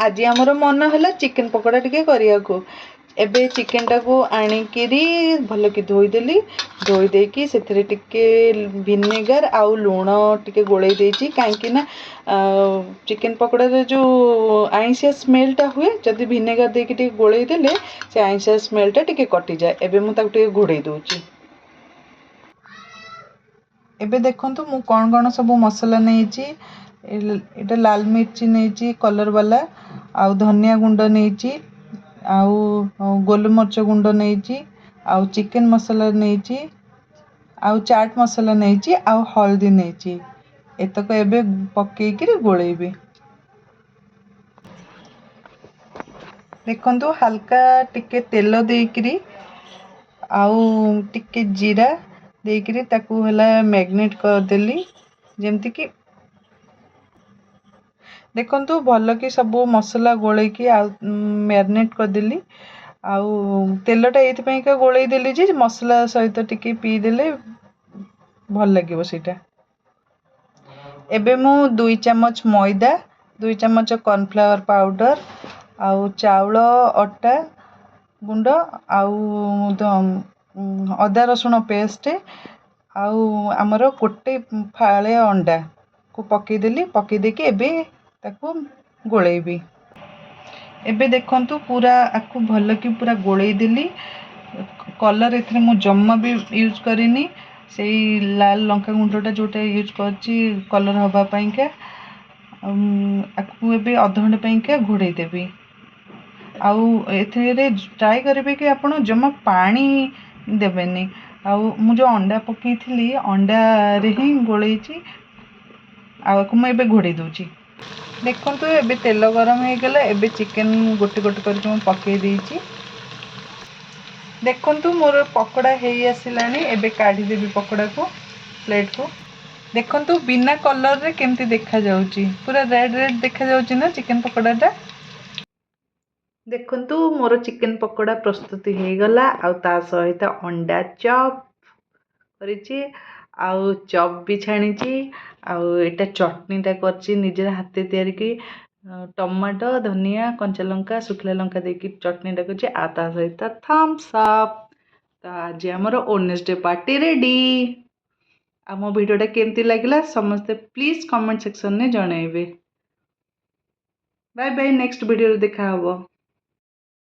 ଆଜି ଆମର ମନ ହେଲା ଚିକେନ୍ ପକୋଡ଼ା ଟିକେ କରିବାକୁ। ଏବେ ଚିକେନଟାକୁ ଆଣିକିରି ଭଲକି ଧୋଇଦେଲି। ଧୋଇ ଦେଇକି ସେଥିରେ ଟିକେ ଭିନେଗାର ଆଉ ଲୁଣ ଟିକେ ଗୋଳେଇ ଦେଇଛି, କାହିଁକି ନା ଚିକେନ୍ ପକୋଡ଼ାରେ ଯେଉଁ ଆଇଁଷିଆ ସ୍ମେଲଟା ହୁଏ, ଯଦି ଭିନେଗାର ଦେଇକି ଟିକେ ଗୋଳେଇ ଦେଲେ ସେ ଆଇଁଷିଆ ସ୍ମେଲଟା ଟିକେ କଟିଯାଏ। ଏବେ ମୁଁ ତାକୁ ଟିକେ ଘୋଡ଼େଇ ଦେଉଛି। ଏବେ ଦେଖନ୍ତୁ ମୁଁ କ'ଣ କ'ଣ ସବୁ ମସଲା ନେଇଛି। ଏଇଟା ଲାଲ ମିର୍ଚି ନେଇଛି କଲର୍ ବାଲା, ଆଉ ଧନିଆ ଗୁଣ୍ଡ ନେଇଛି, ଆଉ ଗୋଲମରିଚ ଗୁଣ୍ଡ ନେଇଛି, ଆଉ ଚିକେନ୍ ମସଲା ନେଇଛି, ଆଉ ଚାଟ୍ ମସଲା ନେଇଛି, ଆଉ ହଳଦୀ ନେଇଛି। ଏତକ ଏବେ ପକେଇକିରି ଗୋଳେଇବି। ଦେଖନ୍ତୁ, ହାଲକା ଟିକେ ତେଲ ଦେଇକିରି ଆଉ ଟିକେ ଜିରା ଦେଇକିରି ତାକୁ ହେଲା ମ୍ୟାରିନେଟ୍ କରିଦେଲି। ଯେମିତିକି ଦେଖନ୍ତୁ, ଭଲକି ସବୁ ମସଲା ଗୋଳେଇକି ଆଉ ମ୍ୟାରିନେଟ୍ କରିଦେଲି। ଆଉ ତେଲଟା ଏଇଥିପାଇଁକା ଗୋଳେଇ ଦେଲି ଯେ ମସଲା ସହିତ ଟିକେ ପିଇଦେଲେ ଭଲ ଲାଗିବ ସେଇଟା। ଏବେ ମୁଁ 2 ଚାମଚ ମଇଦା, 2 ଚାମଚ କର୍ଣ୍ଣଫ୍ଲାୱାର ପାଉଡ଼ର, ଆଉ ଚାଉଳ ଅଟା ଗୁଣ୍ଡ, ଆଉ ଅଦା ରସୁଣ ପେଷ୍ଟ, ଆଉ ଆମର ଗୋଟେ ଫାଳେ ଅଣ୍ଡାକୁ ପକେଇଦେଲି। ପକେଇ ଦେଇକି ଏବେ ତାକୁ ଗୋଳେଇବି। ଏବେ ଦେଖନ୍ତୁ, ପୁରା ଆକୁ ଭଲକି ପୁରା ଗୋଳେଇ ଦେଲି। କଲର୍ ଏଥିରେ ମୁଁ ଜମା ବି ୟୁଜ୍ କରିନି। ସେଇ ଲାଲ ଲଙ୍କା ଗୁଣ୍ଡଟା ଯେଉଁଟା ୟୁଜ୍ କରିଛି କଲର୍ ହେବା ପାଇଁକା। ଆକୁ ଏବେ ଅଧଘଣ୍ଟା ପାଇଁକା ଘୋଡ଼େଇ ଦେବି। ଆଉ ଏଥିରେ ଟ୍ରାଏ କରିବେ କି ଆପଣ ଜମା ପାଣି ଦେବେନି। ଆଉ ମୁଁ ଯେଉଁ ଅଣ୍ଡା ପକେଇଥିଲି, ଅଣ୍ଡାରେ ହିଁ ଗୋଳେଇଛି। ଆଉ ଆକୁ ମୁଁ ଏବେ ଘୋଡ଼େଇ ଦେଉଛି। ଦେଖନ୍ତୁ, ଏବେ ତେଲ ଗରମ ହେଇଗଲା। ଏବେ ଚିକେନ୍ ଗୋଟେ ଗୋଟେ କରିକି ମୁଁ ପକେଇ ଦେଇଛି। ଦେଖନ୍ତୁ, ମୋର ପକୋଡ଼ା ହେଇ ଆସିଲାଣି। ଏବେ କାଢ଼ିଦେବି ପକୋଡ଼ାକୁ ପ୍ଲେଟ୍କୁ। ଦେଖନ୍ତୁ, ବିନା କଲର୍ରେ କେମିତି ଦେଖାଯାଉଛି। ପୁରା ରେଡ଼୍ ରେଡ଼୍ ଦେଖାଯାଉଛି ନା ଚିକେନ୍ ପକୋଡ଼ାଟା? ଦେଖନ୍ତୁ, ମୋର ଚିକେନ୍ ପକୋଡ଼ା ପ୍ରସ୍ତୁତି ହେଇଗଲା। ଆଉ ତା ସହିତ ଅଣ୍ଡା ଚପ୍ କରିଛି, ଆଉ ଚପ୍ ବି ଛାଣିଛି, ଆଉ ଏଇଟା ଚଟଣିଟା କରିଛି ନିଜର ହାତେ ତିଆରିକି। ଟମାଟୋ, ଧନିଆ, କଞ୍ଚା ଲଙ୍କା, ଶୁଖିଲା ଲଙ୍କା ଦେଇକି ଚଟଣିଟା କରିଛି, ଆଉ ତା ସହିତ ଥମ୍ସ ଅପ୍। ତ ଆଜି ଆମର ୱେଡନେସଡେ ପାର୍ଟି ରେଡ଼ି। ଆଉ ମୋ ଭିଡ଼ିଓଟା କେମିତି ଲାଗିଲା, ସମସ୍ତେ ପ୍ଲିଜ୍ କମେଣ୍ଟ ସେକ୍ସନରେ ଜଣାଇବେ। ବାଏ ବାଏ, ନେକ୍ସଟ ଭିଡ଼ିଓରେ ଦେଖା ହେବ।